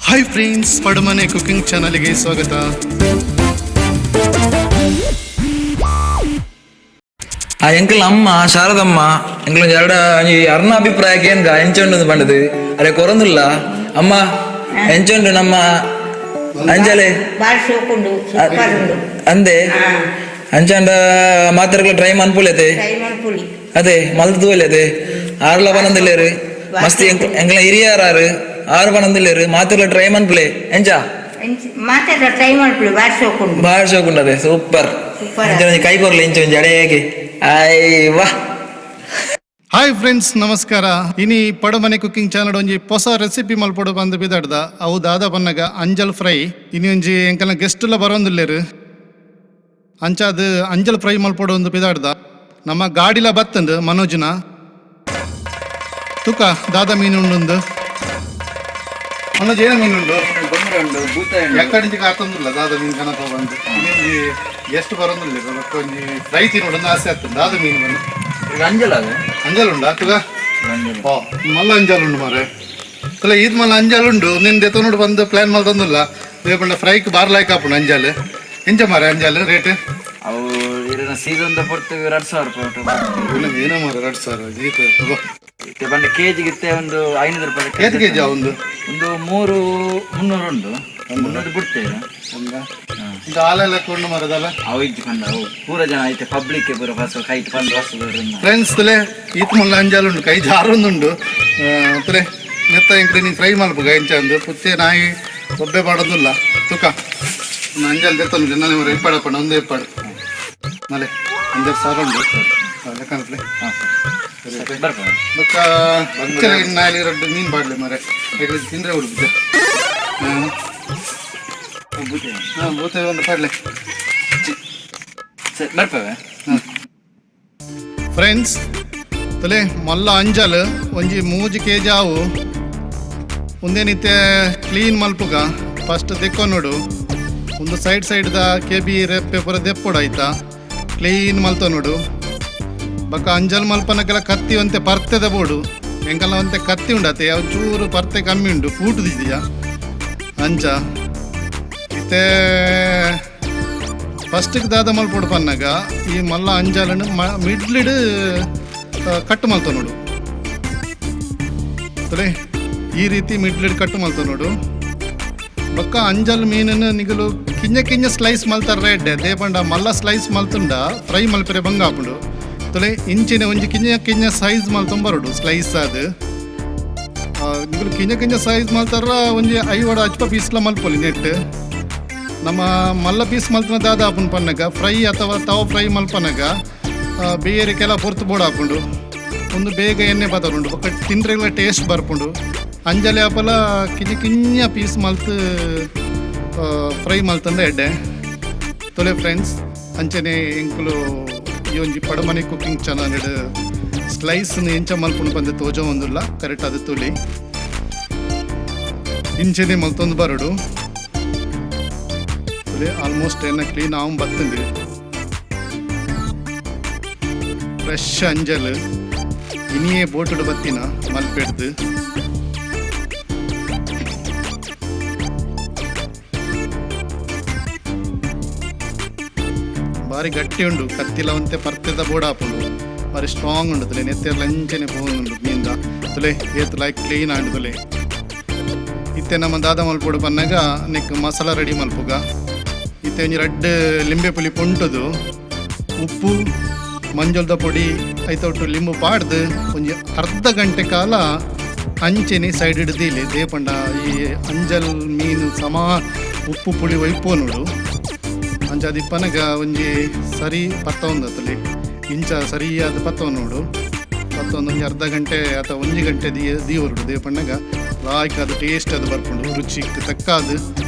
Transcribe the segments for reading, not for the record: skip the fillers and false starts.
Hi friends, ಪಡುಮನೆ cooking ಚಾನಲ್ಗೆ ಸ್ವಾಗತ. ಆ ಎಂಕಲ್ ಅಮ್ಮ ಶಾರದಮ್ಮ ಎಂಕಲ್ ಒಂಜಿ ಎರಡ ಒಂಜಿ ಅರ್ನ ಅಭಿಪ್ರಾಯ ಕೇಂದ್ರ ಎಂಚ ಉಂಡು ಪಂಡದು ಅರೆ ಕೊರೊಂದುಲ್ಲ ಅಮ್ಮ ಎಂಚ ಉಂಡು ನಮ್ಮ ಅಂಜಲೆ. ಬಾರಿ ಸೋಕುಂಡು, ಸೂಪರ್ ಉಂಡು. ಅಂದೆ. ಹಾ. ಅಂಚಾಂಡ ಮಾತೆರ್ಗ್ಲ ಟ್ರೈ ಮನ್ಪುಲೆತೆ. ಟ್ರೈ ಮನ್ಪುಲಿ. ಅದೇ ಮಲ್ತ್ ತೂವಲೆತೆ. ಆರ್ಲ ಪನೊಂದುಲ್ಲೆರ್ ಮಸ್ತ್. ಎಂಕ್ಲ ಹಿರಿಯರ್ ಆರು ಆರು ಪನೊಂದುಲ್ಲೆರ್, ಮಾತೆರ್ಲ ಟ್ರೈ ಮನ್ಪುಲೆ ಎಂಚ. ಮಾತೆರ್ಲ ಟ್ರೈ ಮನ್ಪುಲಿ, ಬಾರಿ ಸೋಕುಂಡು. ಬಾರಿ ಶೋಕುಂಡು ಅದೇ, ಸೂಪರ್. ಸೂಪರ್. ಅಂಚ ಒಂಜಿ ಕೈ ಕೊರ್ಲೆ ಇಂಚ ಒಂಜಿ ಅಡೇಗೆ. ಆಯ್ ವಾ. ಹಾಯ್ ಫ್ರೆಂಡ್ಸ್, ನಮಸ್ಕಾರ. ಇನಿ ಪಡುಮನೆ ಕುಕಿಂಗ್ ಚಾನಲ್ ಒಂಜಿ ಹೊಸ ರೆಸಿಪಿ ಮಲ್ಪೊಡು ಬಂದು ಬಿದಾಡ್ದ. ಅವು ದಾದ ಬನ್ನಗ ಅಂಜಲ್ ಫ್ರೈ. ಇನಿ ಒಂಜಿ ಎಂಕಲ್ನ ಗೆಸ್ಟ್ ಎಲ್ಲ ಬರೋಂದುಲ್ಲೇರು. ಅಂಚಾದ್ ಅಂಜಲ್ ಫ್ರೈ ಮಲ್ಪೊಡು ಒಂದು ಬಿದಾಡ್ದ. ನಮ್ಮ ಗಾಡಿಲ ಬತ್ತಂದು ಮನೋಜ್ನ. ತುಕ ದಾದ ಮೀನು ಉಂಡು ಮನೋಜ್? ಏನ ಮೀನು ಉಂಡು? ಎಕ್ಕಡಿಂಚಿಗೆ ಆತಂದಿಲ್ಲ ದಾದ ಮೀನು ಕನಕ ಬಂದು. ಇನ್ನೊಂಜಿ ಗೆಸ್ಟ್ ಬರೋಂದಿಲ್ಲ, ಬೊಕ್ಕ ಒಂಜಿ ಫ್ರೈ ತಿನ್ನೋಡು ಆಸೆ ಆಗ್ತದೆ. ದಾದ ಮೀನು ಬಂದು? ಅಂಜಲ್ ಅದು. ಅಂಜಲ್ ಉಂಡಾ? ತುಗ. ಓ, ಮಲ್ಲ ಅಂಜಲ್ ಉಂಡು ಮಾರೆ. ಅಲ್ಲ, ಈದ್ ಮಲ್ಲ ಅಂಜಲ್ ಉಂಡು. ನಿಂದ ಎತ್ತನೋಡು ಬಂದು ಪ್ಲಾನ್ ಮಲ್ತೊಂದಿಲ್ಲ. ಪಂಡ ಫ್ರೈಕ್ ಬಾರ್ ಲಾಯ್ಕ್ ಆಪುಂಡು ಅಂಜಲ್. ಎಂಚ ಮಾರೆ ಅಂಜಲ್ ರೇಟ್? ಅವು ಇರನ ಸೀಸನ್ ದ ಪೊರ್ತು 2000 ರೂಪಾಯಿ ಉಂಟು. ಏನೋ ಮಾರೆ, 2000 ಈತ ತಗೋ. ಇತ್ತೆ ಪಂಡ ಕೆಜಿಗೆ ಇತ್ತೆ ಒಂದು 500 ರೂಪಾಯಿ. ಏತ್ ಕೆಜಿ ಒಂದು? ಒಂದು ಮೂರು 300 ಉಂಟು, 300 ಬಿಡ್ತೇವೆ. ಇದು ಹಾಲೆಲ್ಲ ಕೊಂಡು ಮಾರದಲ್ಲ. ಅವು ಇಜ್ಜಿ ಪಂಡ, ಅವು ಪೂರ ಜನ ಐತೆ ಪಬ್ಲಿಕ್ ಪೂರ ಫಸ್ಟ್ ಕೈಟ್ ಪಂಡ ಹೊಸ. ಫ್ರೆಂಡ್ಸ್, ತುಲೆ ಈತ್ ಮಲ್ಲ ಅಂಜಲ್ ಉಂಡು, ಕೈ ಜಾರೊಂದುಂಡು. ತುಲೆ ನೆತ್ತ ಎಂಕ್ಲೆ ನೀನು ಫ್ರೈ ಮಲ್ಪುಗ ಎಂಚ ಅಂದು. ಪುತ್ತೆ ನಾಯಿ ಒಬ್ಬೆ ಪಾಡೋದಿಲ್ಲ. ತುಕ ಒಂದು ಅಂಜಲ್ ದೆತ್ತೊಂದು ನನ್ನ ಇಪ್ಪಾಡಪ್ಪಣ್ಣ ಒಂದೇ ಇಪ್ಪಾಡು. ಮಲೆ ಅಂಜಲ್ ಸಾರು ಉಂಡು ಲೆಕ್ಕ. ಬರ್ಬೋದು. ಬೊಕ್ಕ ನಾಯಿ ರಡ್ಡು ಮೀನು ಪಾಡ್ಲೆ ಮರೆ. ಯಾಕಂದ್ರೆ ತಿಂದ್ರೆ ಉಡುಪಿದ್ದೆ. ಹಾಂ ಹಾಂ, ಬೂತೆ ಒಂದು ಪಾಡ್ಲೆ. ಸರಿ, ಬರ್ಪೇವೆ. ಫ್ರೆಂಡ್ಸ್, ತುಲೆ ಮಲ್ಲ ಅಂಜಲ್ ಒಂಜಿ 3 ಕೆಜಿ ಆವು. ಒಂದೇನಿತ್ತೆ ಕ್ಲೀನ್ ಮಲ್ಪುಗ. ಫಸ್ಟ್ ದೆಕ್ಕೊನೋಡು. ಒಂದು ಸೈಡ್ ಸೈಡ್ದ ಕೆಬಿ ರೆಪ್ಪೆ ಪೂರ ದೆಪ್ಪೊಡು ಆಯ್ತಾ. ಕ್ಲೀನ್ ಮಲ್ತ ನೋಡು. ಬೊಕ್ಕ ಅಂಜಲ್ ಮಲ್ಪನಕ್ಕೆಲ್ಲ ಕತ್ತಿ ಒಂತೆ ಪರ್ತೆದ ಬೋಡು. ಎಂಕಲ್ಲ ಒಂತೆ ಕತ್ತಿ ಉಂಡತೆ, ಅವು ಚೂರು ಪರ್ತೆ ಕಮ್ಮಿ ಉಂಡು, ಕೂಟುದಿದೆಯಾ ಅಂಚ. ಇತ್ತೆ ಫಸ್ಟಿಗೆ ದಾದ ಮಲ್ಪೊಡು ಪನ್ನಗ ಈ ಮಲ್ಲ ಅಂಜಲನ್ನು ಮಿಡ್ಲಿಡ್ ಕಟ್ ಮಲ್ತ ನೋಡು. ತುಲೆ, ಈ ರೀತಿ ಮಿಡ್ಲಿಡ್ ಕಟ್ ಮಲ್ತ ನೋಡು. ಬೊಕ್ಕ ಅಂಜಲ್ ಮೀನನ್ನು ನಿಗಲು ಕಿಂಜ ಕಿಂಜ ಸ್ಲೈಸ್ ಮಲ್ತಾರ ಎಡ್ಡೆ. ದೇಪಂಡ ಮಲ್ಲ ಸ್ಲೈಸ್ ಮಲ್ತುಂಡ ಫ್ರೈ ಮಲ್ಪೆರೆ ಬಂಗ ಆಪುಂಡು. ತುಲೆ, ಇಂಚಿನ ಒಂಜಿ ಕಿಂಜ ಕಿಂಜ ಸೈಜ್ ಮಲ್ತೊಂಬರೋಡು ಸ್ಲೈಸ್ ಅದು. ನಿಗಲು ಕಿಂಜ ಕಿಂಜ ಸೈಜ್ ಮಲ್ತಾರ ಒಂಜಿ ಐವಡ ಅಚ್ಪ ಪೀಸ್ಲ ಮಲ್ಪೊಲಿ ನೆಟ್. ನಮ್ಮ ಮಲ್ಲ ಪೀಸ್ ಮಲ್ತನ ದಾದ ಆಪುಂಡು ಪನ್ನಗ ಫ್ರೈ ಅಥವಾ ತವ ಫ್ರೈ ಮಲ್ಪನಗ ಬೇರೆ ಕೆಲ ಪೊರ್ತು ಬೋಡ ಆಪುಂಡು. ಒಂದು ಬೇಗ ಎಣ್ಣೆ ಬತ್ತರುಂಡು, ಬೊಕ್ಕ ತಿಂದ್ರೆಗಳ ಟೇಸ್ಟ್ ಬರ್ಪುಂಡು. ಅಂಜಲಿ ಆಪಲ ಕಿಂಜ ಕಿಂಜ ಪೀಸ್ ಮಲ್ತ್ ಫ್ರೈ ಮಲ್ತಂದ ಎಡ್ಡೆ. ತೊಲೆ ಫ್ರೆಂಡ್ಸ್, ಅಂಚನೆ ಎಂಕುಲು ಈ ಒಂಜಿ ಪಡಮನೆ ಕುಕಿಂಗ್ ಚಾನಲ್ ಸ್ಲೈಸ್ ಎಂಚ ಮಲ್ಪುಂಡು ಪಂದ್ ತೋಜ ಒಂದುಲ್ಲ. ಕರೆಕ್ಟ್ ಅದು ತುಲಿ, ಇಂಚನೆ ಮಲ್ತೊಂದು ಬರಡು. ಆಲ್ಮೋಸ್ಟ್ ಎನ್ನ ಕ್ಲೀನ್ ಆവും ಬತ್ತುಂಡು. ಫ್ರೆಶ್ ಅಂಜಲ್, ಇನಿಯೇ ಬೋಟುಡು ಬತ್ತಿನ ಮಲ್ಪೆಡ್ದು. ಬಾರಿ ಗಟ್ಟಿ ಉಂಡು. ಕತ್ತಿಲ ಒಂತೆ ಪರ್ತೆದ ಬೋಡ ಆಪುಂಡು. ಬಾರಿ ಸ್ಟ್ರಾಂಗ್ ಉಂಡು. ತುಲೆ, ನೆತ್ತೆರ್ಲ ಅಂಚನೆ ಪೋವೊಂದುಂಡು ಮೀನ್ದ. ತುಲೆ, ಏತ್ ಲೈಕ್ ಕ್ಲೀನ್ ಆಂಡ್ ತುಲೆ. ಇತ್ತೆ ನಮ್ಮ ದಾದ ಮಲ್ಪೊಡು ಪನ್ನಗ ನೆಕ್ ಮಸಾಲ ರೆಡಿ ಮಲ್ಪುಗ. ಇತ್ತೆ ಒಂಜಿ ರಡ್ಡ್ ಲಿಂಬೆ ಪುಲಿ ಪುಂಟುದು, ಉಪ್ಪು ಮಂಜೊಲ್ದ ಪೊಡಿ ಐತ ಒಟ್ಟು ಲಿಂಬು ಪಾಡ್ದು ಒಂಜಿ ಅರ್ಧ ಗಂಟೆ ಕಾಲ ಅಂಚೆನೆ ಸೈಡ್ ಹಿಡ್ದಿಲ್ಲಿ. ದೇಪಂಡ ಈ ಅಂಜಲ್ ಮೀನು ಸಮ ಉಪ್ಪು ಪುಳಿ ಒಯ್ಪೋ ನೋಡು. ಅಂಚ ಅದಿಪ್ಪನಗ ಒಂಜಿ ಸರಿ ಪತ್ತ ಒಂದತ್ತಲಿ. ಇಂಚ ಸರಿಯಾದ ಪತ್ತ ನೋಡು. ಪತ್ತ ಒಂಜಿ ಅರ್ಧ ಗಂಟೆ ಅಥವಾ ಒಂಜಿ ಗಂಟೆ ದೀವರುಡು. ದೇಪಣ್ಣಗ ಲಾಯ್ಕ್ ಅದು ಟೇಸ್ಟ್ ಅದು ಬರ್ಪುಂಡು. ರುಚಿಕ್ ತಕ್ಕಾದು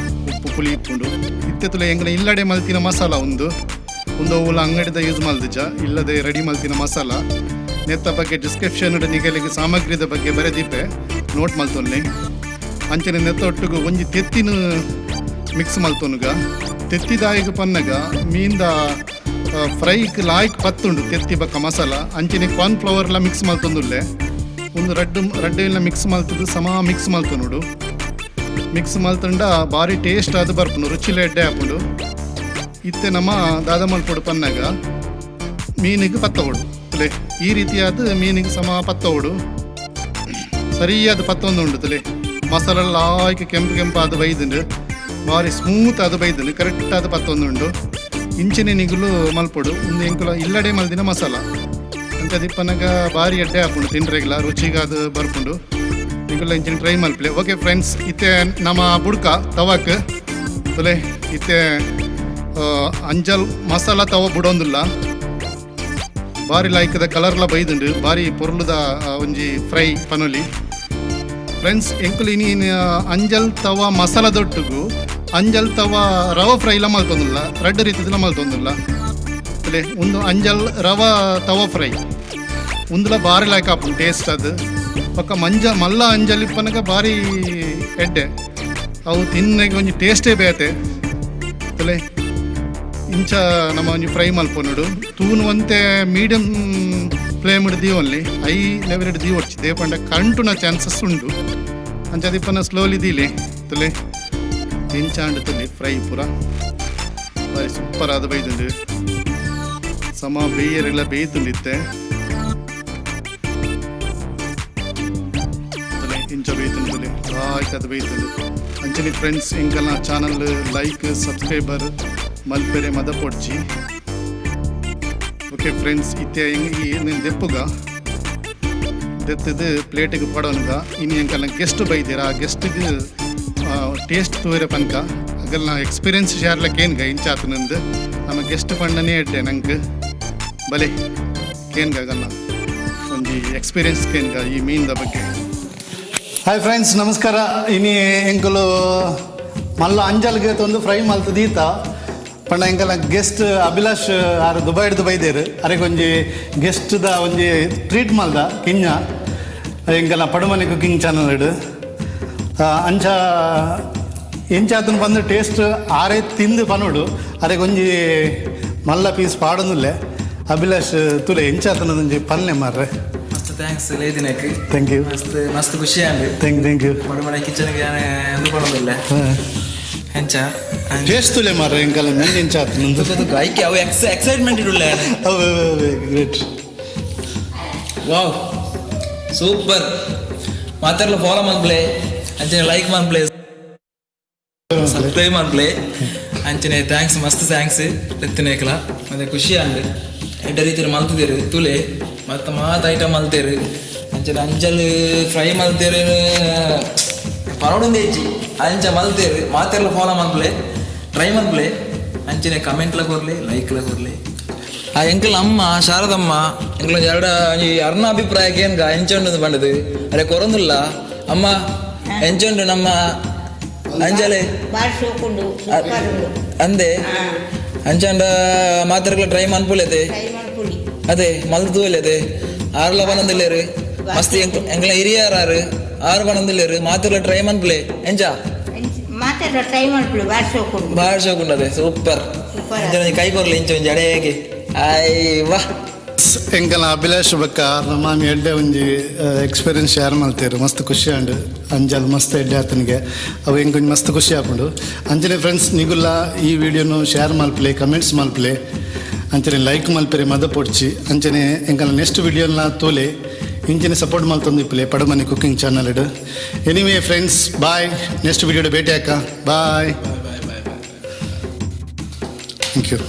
ಉಪ್ಪು ಪುಳಿ ಇಪ್ಪುಂಡು. ಇತ್ತೆ ತುಲೆ, ಎಂಗ್ಲ ಇಲ್ಲಡೆ ಮಲ್ತಿನ ಮಸಾಲ ಉಂದು. ಉಂದು ಓಲ ಅಂಗಡಿದ ಯೂಸ್ ಮಲ್ದಿಜ, ಇಲ್ಲದೆ ರೆಡಿ ಮಲ್ತಿನ ಮಸಾಲ. ನೆತ್ತ ಬಗ್ಗೆ ಡಿಸ್ಕ್ರಿಪ್ಷನ್ ನಿಗಲಿಗೆ ಸಾಮಗ್ರಿದ ಬಗ್ಗೆ ಬರೆದಿಪ್ಪೆ, ನೋಟ್ ಮಲ್ತೊನ್ನೆ. ಅಂಚನೆ ನೆತ್ತ ಒಟ್ಟುಗು ಒಂಜಿ ತೆತ್ತಿನ ಮಿಕ್ಸ್ ಮಲ್ತೊನುಗ. ತೆತ್ತಿದಾಯಿಗ ಪನ್ನಗ ಮೀನ್ದ ಫ್ರೈಕ್ ಲಾಯ್ಕ್ ಪತ್ತುಂಡು ತೆತ್ತಿ ಬಕ್ಕ ಮಸಾಲ. ಅಂಚನೆ ಕಾರ್ನ್ ಫ್ಲವರ್ ಮಿಕ್ಸ್ ಮಲ್ತೊಂದುಲ್ಲೆ. ಒಂದು ರಡ್ಡು ರಡ್ಡು ಎಲ್ಲ ಮಿಕ್ಸ್ ಮಲ್ತದ್ದು ಸಮ ಮಿಕ್ಸ್ ಮಲ್ತೊನುಡು. ಮಿಕ್ಸ್ ಮಲ್ತುಂಡ ಬಾರಿ ಟೇಸ್ಟ್ ಆದ್ ಬರ್ಪುಂಡು, ರುಚಿಲ ಎಡ್ಡೆ ಆಪುಂಡು. ಇತ್ತೆ ನಮ್ಮ ದಾದ ಮಲ್ಪೊಡು ಪನ್ನಗ ಮೀನಿಗೆ ಪತ್ತವಡು ತುಲೆ. ಈ ರೀತಿಯಾದ ಮೀನಿಗೆ ಸಮ ಪತ್ತವಡು, ಸರಿಯಾದ ಪತ್ತೊಂದು ಉಂಡು ತುಲೆ. ಮಸಾಲೆ ಲಾಯ್ಕ್ ಕೆಂಪು ಕೆಂಪಾದ ಬೈದುಂಡು, ಬಾರಿ ಸ್ಮೂತ್ ಆದ ಬೈದುಂಡು, ಕರೆಕ್ಟ್ ಆದ ಪತ್ತೊಂದು ಉಂಡು. ಇಂಚಿನ ನಿಗುಲು ಮಲ್ಪೊಡು. ಉಂದು ಎಂಕುಲ ಇಲ್ಲಡೆ ಮಲ್ದಿನ ಮಸಾಲ ಅಂಚ ದಿಪ್ಪನಗ ಬಾರಿ ಎಡ್ಡೆ ಆಪುಂಡು, ತಿಂಡ್ರೆಗ್ಲ ರುಚಿಗಾದ ಬರ್ಪುಂಡು. ನಿಗುಲ ಇಂಚಿನ ಟ್ರೈ ಮಲ್ಪಲೆ. ಓಕೆ ಫ್ರೆಂಡ್ಸ್, ಇತ್ತೆ ನಮ್ಮ ಬುಡ್ಕ ತವಾಕ್ ತುಲೆ. ಇತ್ತೆ ಅಂಜಲ್ ಮಸಾಲ ತವ ಬುಡೊಂದುಲ್ಲ. ಬಾರಿ ಲಾಯ್ಕದ ಕಲರ್ಲ ಬೈದುಂಡು, ಬಾರಿ ಪೊರ್ಲುದ ಒಂಜಿ ಫ್ರೈ ಪನೊಲಿ. ಫ್ರೆಂಡ್ಸ್, ಎಂಕುಲು ಇನಿ ಅಂಜಲ್ ತವ ಮಸಾಲ ದೊಟ್ಟುಗು ಅಂಜಲ್ ತವ ರವ ಫ್ರೈಲ ಮಲ್ತೊಂದುಲ್ಲ, ರಡ್ಡ್ ರೀತಿದಲ ಮಲ್ತೊಂದುಲ್ಲ ತುಲೆ. ಉಂದು ಅಂಜಲ್ ರವ ತವ ಫ್ರೈ ಉಂದುಲ ಬಾರಿ ಲಾಯ್ಕ್ ಆಪುಂಡು ಟೇಸ್ಟ್ ಅದು. ಬೊಕ್ಕ ಮಂಜ ಮಲ್ಲ ಅಂಜಲ್ ಇಪ್ಪನಗ ಬಾರಿ ಎಡ್ಡೆ, ಅವು ತಿನ್ನಗೆ ಒಂಜಿ ಟೇಸ್ಟೇ ಬೇತೆ ತುಲೆ. ಇಂಚ ನಮ್ಮ ಒಂಜಿ ಫ್ರೈ ಮಲ್ಪೊನುಡು. ತೂನು ಒಂತೆ ಮೀಡಿಯಂ ಫ್ಲೇಮ್ ದೀವೊನ್ಲಿ, ಹೈ ಲೆವೆಲ್ ದೀವೊಡ್ಚಿ, ದೇಪಂಡ ಕಂಟುನ ಚಾನ್ಸಸ್ ಉಂಡು. ಅಂಚ ದಿಪ್ಪನ ಸ್ಲೋಲಿ ದೀಲೆ ತುಲೆ. ಇಂಚಾಂಡ್ ತುಲೆ ಫ್ರೈ ಪೂರ ಬಾರಿ ಸೂಪರ್ ಆದ ಬೈದುಂಡು. ಸಮ ಬೇಯರೆಲ್ಲ ಬೇಯ್ತುಂಡು ಇತ್ತೆ ತುಲೆ. ಇಂಚ ಬೇಯ್ತುಂಡು ತುಲೆ, ಲಾಯ್ಕ್ ಅದು ಬೇಯ್ತುಂಡು. ಅಂಚನೆ ಫ್ರೆಂಡ್ಸ್, ಎಂಕಲ್ನ ಚಾನಲ್ ಲೈಕ್ ಸಬ್ಸ್ಕ್ರೈಬರ್ ಮಲ್ಪೆರೆ ಮದ ಪೊಡ್ಚಿ. ಓಕೆ ಫ್ರೆಂಡ್ಸ್, ಇತ್ತೆ ಈ ದೆಪ್ಪುಗ ದೆತ್ತದು ಪ್ಲೇಟಿಗೆ ಪಡೋನುಗ. ಇನಿ ಎಂಕಲ್ನ ಗೆಸ್ಟ್ ಬೈದಿರ, ಆ ಗೆಸ್ಟ್ಗೆ ಟೇಸ್ಟ್ ತೂರೆ ಪನ್ಕ ಅಗಲ್ನ ಎಕ್ಸ್ಪೀರಿಯನ್ಸ್ ಶೇರ್ಲಕ್ಕೆ ಏನ್ಗ ಇಂಚಾತನಂದು. ನಮ್ಮ ಗೆಸ್ಟ್ ಪಂಡನೇ ಎಡ್ಡೆ ನಂಗೆ. ಬಲೆ ಕೇನ್ಗ ಆಗಲ್ಲ ಒಂಜಿ ಎಕ್ಸ್ಪೀರಿಯನ್ಸ್ ಕೇನ್ಗ ಈ ಮೀನ್ದ ಬಗ್ಗೆ. ಹಾಯ್ ಫ್ರೆಂಡ್ಸ್, ನಮಸ್ಕಾರ. ಇನಿ ಎಂಕುಲು ಮಲ್ಲ ಅಂಜಲ್ಗೆ ತೊಂದು ಫ್ರೈ ಮಲ್ತು ದೀತ ಪಂಡ ಎಂಕಲ ಗೆಸ್ಟ್ ಅಭಿಲಾಷ್ ಆರು ದುಬೈಡ್ದು ಬೈದೇರು. ಅರೆಗ್ ಒಂಜಿ ಗೆಸ್ಟ್ದ ಒಂಜಿ ಟ್ರೀಟ್ ಮಲ್ದ ಕಿಂಜ ಎಂಕಲ ಪಡುಮನೆ ಕುಕಿಂಗ್ ಚಾನಲ್ ಇಡು. ಅಂಚ ಎಂಚಾತನ ಬಂದು ಟೇಸ್ಟ್ ಆರೇ ತಿಂದು ಪನೋಡು. ಅರೆಗ್ ಒಂಜಿ ಮಲ್ಲ ಪೀಸ್ ಪಾಡೊಂದುಲ್ಲೆ. ಅಭಿಲಾಷ್, ತುಲೆ ಎಂಚಾತನ ಒಂಜಿ ಪನ್ಲೆ ಮಾರ್ರೆ. ಮಸ್ತ್ thanks ಲೇದಿನಕ್. Thank you. ಮಸ್ತ್ ಮಸ್ತ್ ಖುಷಿ ಆಂಡ್. Thank thank you. Padumane ಕಿಚನ್ಗೆ ಅಂದುಕೊಳ್ಳೋದಿಲ್ಲ ಎಂಚ? ಟೇಸ್ಟ್ ತುಲೆ ಮಾರ್ರೆ, ಎಂಕಲ ಮೀನ್ ಎಂಚಾತನ. ಐಕೆ ಅವು ಎಕ್ಸೈಟ್ಮೆಂಟ್ ಇಡುಲ್ಲ. ಗ್ರೇಟ್. ವಾವ್, ಸೂಪರ್. ಮಾತೆರ್ಲ ಫಾಲೋ ಮನ್ಪ್ಲೆ, ಅಂಚನೆ ಲೈಕ್ ಮನ್ಪ್ಲೆ, ಸಬ್ಸ್ಕ್ರೈಬ್ ಮನ್ಪ್ಲೆ. ಅಂಚನೆ thanks, ಮಸ್ತ್ thanks ಲೆತ್ತಿನೇಕಲ. ಮತ್ತೆ ಖುಷಿ ಆಂಡ್. ಎಡ್ಡೆ ರೀತಿಯಲ್ಲಿ ಮಲ್ತಿದ್ದೇರು ತುಲೆ. ಮತ್ತೆ ಮಾತ ಐಟಮ್ ಮಲ್ತೇರು. ಅಂಚನೆ ಅಂಚಲ್ ಫ್ರೈ ಮಲ್ತೇರು, ಪರೋಡೊಂದು ಹೆಚ್ಚಿ ಅಂಚ ಮಲ್ತೇರು. ಮಾತೆರ್ಲ ಫಾಲೋ ಮನ್ಪ್ಲೆ, ಟ್ರೈ ಮನ್ಪ್ಲೆ. ಅಂಚನೆ ಕಮೆಂಟ್ಲ ಕೊರ್ಲಿ, ಲೈಕ್ಲ ಕೊರ್ಲಿ. ಆ ಎಂಕಲ್ ಅಮ್ಮ ಶಾರದಮ್ಮ, ಎಂಕಲ್ ಎರಡ ಒಂಜಿ ಅರ್ನ ಅಭಿಪ್ರಾಯ ಕೇನ್ಗ ಎಂಚ ಉಂಡು ಪಂಡದು. ಅರೆ ಕೊರೊಂದುಲ್ಲ. ಅಮ್ಮ, ಎಂಚ ಉಂಡು ನಮ್ಮ ಅಂಜಲೆ? ಬಾರಿ ಸೋಕುಂಡು, ಸೂಪರ್ ಉಂಡು. ಅಂದೆ? ಅಂಚಾಂಡ ಮಾತೆರ್ಗ್ಲ ಟ್ರೈ ಮನ್ಪುಲೆತೆ. ಟ್ರೈ ಮಲ್ಪುಲಿ. ಅದೇ ಮಲ್ತು ತೂಲೆತೆ. ಆರ್ಲ ಬನೊಂದಿಲ್ಲೇರು. ಮಸ್ತ್ ಎಂಕ್ಲ ಹಿರಿಯರ್ ಆರು ಆರು ಬನೊಂದಿಲ್ಲೇರು. ಮಾತೆರ್ಲ ಟ್ರೈ ಮನ್ಪುಲೆ ಎಂಚ? ಮಾತೆರ್ಲ ಟ್ರೈ ಮಲ್ಪುಲಿ, ಬಾರಿ ಸೋಕುಂಡು. ಬಾರಿ ಶೋಕುಂಡದೆ, ಸೂಪರ್. ಸೂಪರ್. ಅಂಚನೆ ಒಂಜಿ ಕೈ ಕೊರ್ಲಿ ಇಂಚ ಒಂಜಿ ಅಡೇಗೆ. ಆಯ್ ವಾ. ಎಂಕಲ ಅಭಿಲಾಷ್ ಬೊಕ್ಕ ಮಾಮಿ ಎಡ್ಡೆ ಒಂಜಿ ಎಕ್ಸ್ಪೀರಿಯನ್ಸ್ ಶೇರ್ ಮಲ್ತೇರು. ಮಸ್ತ್ ಖುಷಿ ಆಂಡ್. ಅಂಜಲ್ ಮಸ್ತ್ ಎಡ್ಡೆ ಆತನಿಗೆ, ಅವು ಎಂಕೊಂಜಿ ಮಸ್ತ್ ಖುಷಿ ಆಪುಂಡು. ಅಂಚನೆ ಫ್ರೆಂಡ್ಸ್, ನಿಗುಲ್ಲ ಈ ವಿಡಿಯೋನು ಶೇರ್ ಮಲ್ಪಲೆ, ಕಮೆಂಟ್ಸ್ ಮಲ್ಪಲೆ, ಅಂಚನೆ ಲೈಕ್ ಮಲ್ಪೆರೆ ಮದ ಪೊಡ್ಚಿ. ಅಂಚನೆ ಎಂಕಲ ನೆಕ್ಸ್ಟ್ ವಿಡಿಯೋನ ತೋಲೆ. ಇಂಚನೆ ಸಪೋರ್ಟ್ ಮಲ್ತೊಂದು ಇಪ್ಪಲೆ ಪಡಮನೆ cooking channel. Anyway friends, bye. Next ವಿಡಿಯೋಡ್ ಭೇಟಿ ಆಕ. Bye, thank you.